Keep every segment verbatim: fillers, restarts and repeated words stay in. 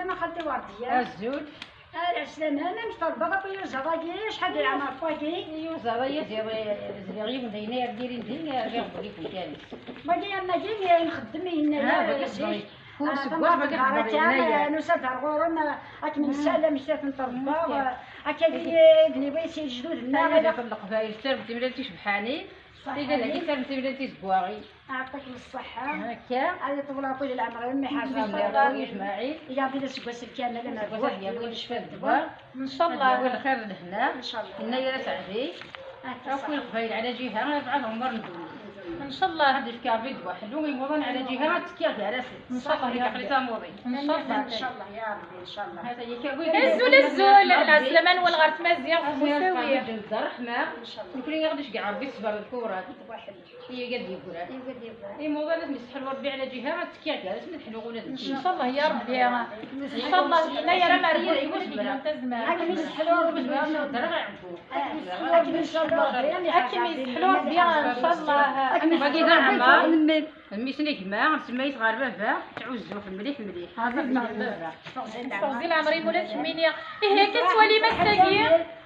Ama xalti Werdiya. Azul. Ala, ɛeslama, amek terbeḍ akk iyuzaḍ-agi? Acḥal di leɛmer wagi? Iyuzaḍ-agi, ziɣ, ziɣ yiwen d ayen ara d-irin din, rriɣ belli kan. Wagi am wagi, nxeddem i yennayer, ah, wagi zik. Kul seggas, wagi xeddmeɣ i yennayer. Nusa-d ar ɣur-m, akken nessalam, amek i ten-trebbaḍ, akka d leqbayel s lejdud-nneɣ. Leqbayel, s tarmit timlal ticebḥanin. Ida dagi tarmit timlal tizeggaɣin. Ɛṭik ṣṣeḥḥa. Akka. Ad iṭwel Ṛebbi di leɛmer-im, mi ḥazer. Ṛebbi yejmeɛ-it. Yaɛṭi d aseggas lkamel, amerbuḥ, yawi ccfa d ddwa. Ncallah. Yawi lxir d lehna. Ncallah. Yennayer aseɛdi. Akka ṣṣeḥḥa. Akk leqbayel ɛla ǧiha, rebɛa d ɛemmer n ddunit. Ncallah. Ad d-yefk Ṛebbi ddwa ḥellu, imuḍan ɛla ǧiha, ad tekkiɣ gar-asen. Ncallah. Ncallah. Ncallah ya Ṛebbi, ncallah. Azul, azul, lɛeslama-nwen ɣer tmaziɣt, musawi. Ṛṛeḥma. Ncallah. Nekni i ɣ-d-iceggeɛ Ṛebbi ṣṣber d lkurat. Iga d-yeggran. Imuḍan ad ten-yesseḥlu Ṛebbi ɛla ǧiha, ad tekkiɣ gar-asen, ad ḥluɣ ula d nekni. Ncallah ya Ṛebbi. Ncallah, yennayer amerbuḥ, yiwet deg-neɣ tazmert. Akken yesseḥlu Ṛebbi, ncallah. Akken yesseḥlu Ṛebbi, ncallah. Wagi d aɛmar. Mmi-s n gma, nsemma-yet ɣer baba, ttɛuzzut mliḥ mliḥ. Teɣzi leɛmer-im ula d kemmini. Ihi, akka tettwalim ass-agi?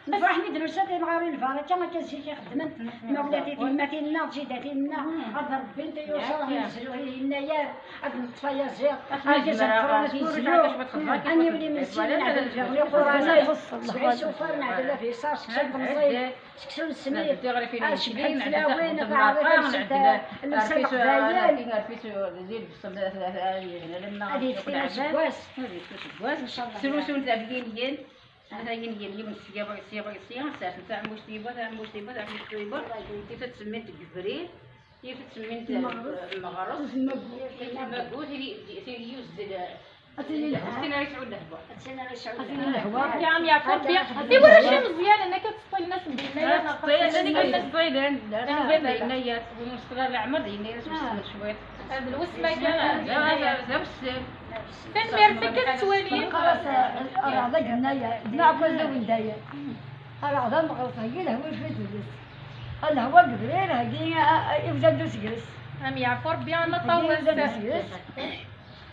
Nefreḥ mi d-nusa timɣarin lbaraka, akka zik i xeddment tmawlatin, tiyemmatin-nneɣ, tjidatin-nneɣ, ad rebbint iyuzaḍ, ad nezlu i yennayer, ad neṭṭef ayaziḍ, ad yezmer ad yezlu, ad niwel imensi, neɛdel diɣen iqurra-nni, seg isufar, neɛdel abiṣar, seg temẓin, seksu n ssmid, ad cebḥent tlawin, ad taɛriḍ llebsa n leqbayel. Ad yefti useggas. Ad yefti useggas. Srusun tɛebgin-yin. Ata yin yiwen sya, sya, sya, sya, taɛmuct yewwa, taɛmuct yewwa, taɛmuct yewwa. Yiwet ad tsemmint deg ubrid, yiwet ad tsemmint deg lmeɣres, yiwet deg lmagut, tili, tili yuzzel. Ad tili lehwa. Ad tili yesɛu lehwa. Ad tili lehwa. Ṛebbi am yeɛfu Ṛebbi. I warrac imeẓyanen akka ttseṭṭilen-asen di yennayer neɣ xas. Ttseṭṭilen, ttseṭṭilen, ttseṭṭilen di yennayer, win ur nseṭṭil ara leɛmer di yennayer, ad tt-nessemed cwiṭ. Hada lwesma kan. D awessel. Tanemmirt, akka tettwalim. Qqar-as, eh, rreɛḍ agennayer, d meɛkaz d awendayer. Rreɛḍ ameɣres, heggi lehwa ifut deg-s. Lehwa deg ubrid, heggi, eh, eh, ibda-d usegres. Am yeɛfu Ṛebbi, a Naṭawes. Ibda-d usegres.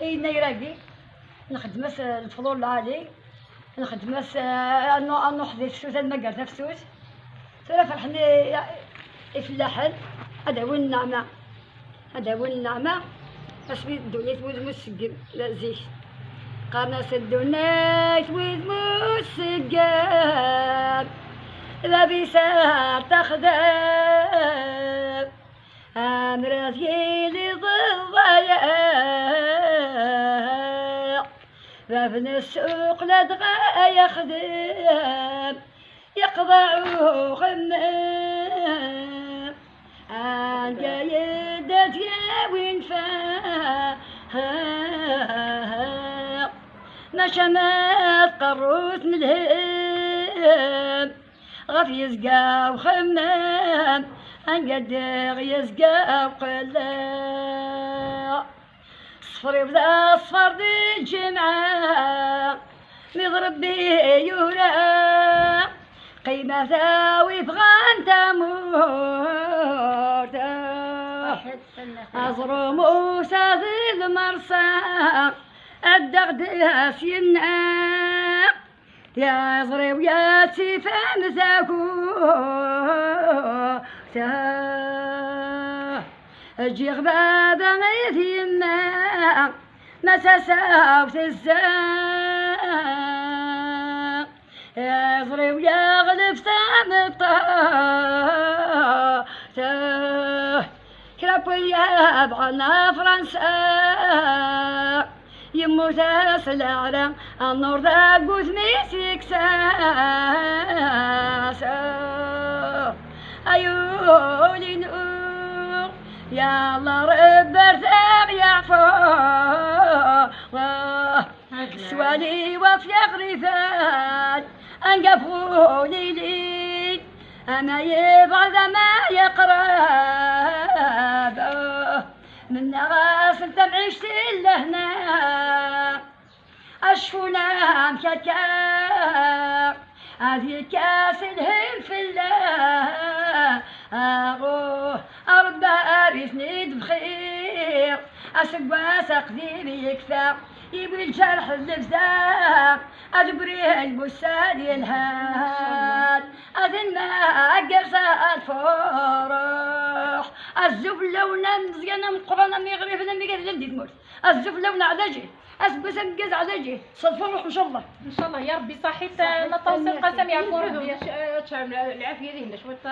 I yennayer-agi, nxeddem-as, eh, lefḍul lɛali. Nxeddem-as, eh, ad nu-, ad nruḥ di tefsut, ad nmagger tafsut. Tura ferḥen i, i fellaḥen, ad awin nneɛma. Ad awin nneɛma, asmi ddunit wudem useggem, la zik. Qqaren-as ddunit wudem useggem, bab-is ar texdem. Ammer ad yili d ḍḍayeɛ, bab n ssuq ladɣa yexdem, yeqḍeɛ uxemmem. Anga yedda ad yawi nfeɛ, maca ma tqerrut n lhem. Ɣef yezga uxemmem, anga ddiɣ yezga uqelleɛ. Ṣṣfer-iw d aṣfer di lǧemɛa, mi d Ṛebbi yura. Qqimet a wi bɣan tamurt, aẓru Musa d lmersa, addeɣ-d as yenna. Tiẓri-w ya tifam tagut, ǧǧiɣ baba d yemma, ma tasa-w tezza. Tiẓri-w yeɣleb tameṭṭut, kra n wiyaḍ ɣer Fransa. Yemmut-as leɛra, annuṛ deg wudem-is yekkes-as. Ay ul-inu, ya Allah, Ṛebbi ar taɣ-yeɛfu. Swali wa f yeɣriban, anga bɣu lili, ama yebɛed ama yeqreb. Mennaɣ-asen tamɛict i lehna, acfun amek akka, ad yekkas lhem fell-aɣ. Ṛebbi ar iten-id bxir, aseggas aqdim yekfa. Iwi lǧerḥ n lebda, ad brin wussan yelhan, ad nmagger s lfuruḥ. Azul fell-awen a Meẓyan, a Meqqran, a Miɣriben, a Migadlen di tmurt. Azul fell-awen ɛlaǧi, aseggas ameggaz ɛlaǧi, s lfuruḥ ncallah. Ncallah ya Ṛebbi. Ṣaḥit, ṣaḥit, Naṭa Usat Qasam, yeɛfu Ṛebbi. Lɛafya dihin cwiṭ.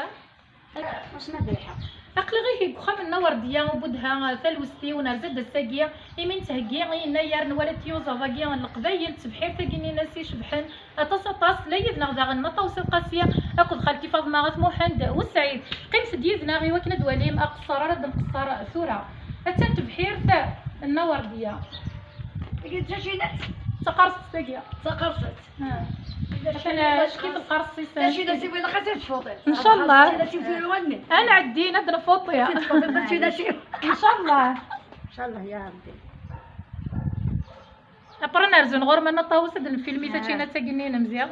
Aql-aɣ ihi deg uxxam n Nawerdiya Ubudha, talwest-iw nerza-d ass-agi, imi nettheggi i yennayer n wala tiyuzaḍ-agi n Leqbayel, d tebḥirt-agi-nni n ass icebḥen aṭas aṭas. La yid-neɣ daɣen Maṭawsa Lqasi akked xalti Faḍma At Muḥend Usɛid. Qqimet-d yid-neɣ i wakken ad twalim aqeṣṣer ara d-nqeṣṣer tura. Attan tebḥirt n Nawerdiya. Tagi d tacinat? D taqerṣet tagi. D taqerṣet. Ah. Atan acki telqerṣ-is. Tacinat-iw ilaq ad tt-tfuḍiḍ. Ncallah. Ad nɛeddi ad nfuṭi. Ncallah. Ncallah ya Ṛebbi. Après nerzun ɣur-m a Naṭawes ad nfilmi tacinat-agi-nni n Mziɣ.